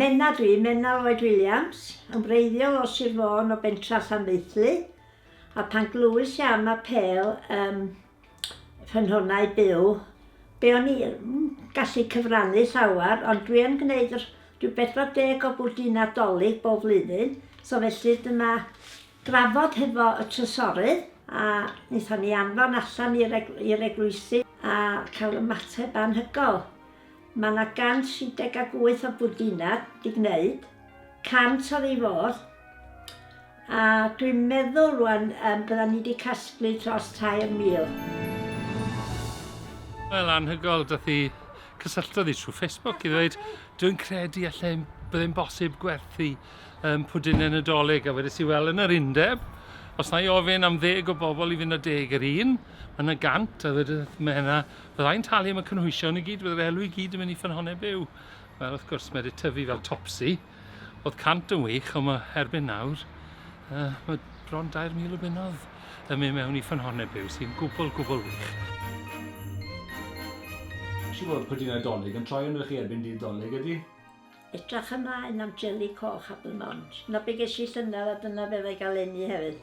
Menna dwi, Menna Lloyd Williams, yn wreiddiol o Sir Fôn o bentra Llanfaethlu, a pan glywys i am apêl um, ffynhonnau byw, be o'n i gallu cyfrannu llawer, ond dwi yn gwneud yr, dwi 40 o bwdin Nadolig bob flwyddyn, so felly dyma drafod hefo y trysorydd, a wnaethon ni anfon allan i'r i'r eglwysi a cael ymateb anhygoel. Mae 'na 138 o bwdinau 'di gwneud, 100 oedd i fod, a dwi'n meddwl rwan um, bydda ni wedi casglu dros 3,000. Wel, anhygoel, dath hi cysylltodd hi trwy Facebook i ddweud, dwi'n credu allai byddai'n bosib gwerthu um, pwdinau Nadolig, a wedes i, wel, yn yr undeb, os na i ofyn am ddeg o bobl i fynd â deg yr un, mae yna gant, a wedodd mae yna, fyddai'n talu am y cynhwysion i gyd, byddai'r elw i gyd yn mynd i ffynhonnau byw. Wel, wrth gwrs, mae wedi tyfu fel topsy. Oedd 100 yn wych, ond mae erbyn nawr, uh, mae bron 2,000 o bunnoedd yn mynd mewn i ffynhonnau byw, sy'n gwbl, gwbl wych. Siŵr bod pwdin Nadolig yn troi arnoch chi erbyn dydd Dolig, ydy? Edrach ymlaen am jeli coch Abermont. 'Na be ges i llynedd a dyna be fydda i gael leni hefyd.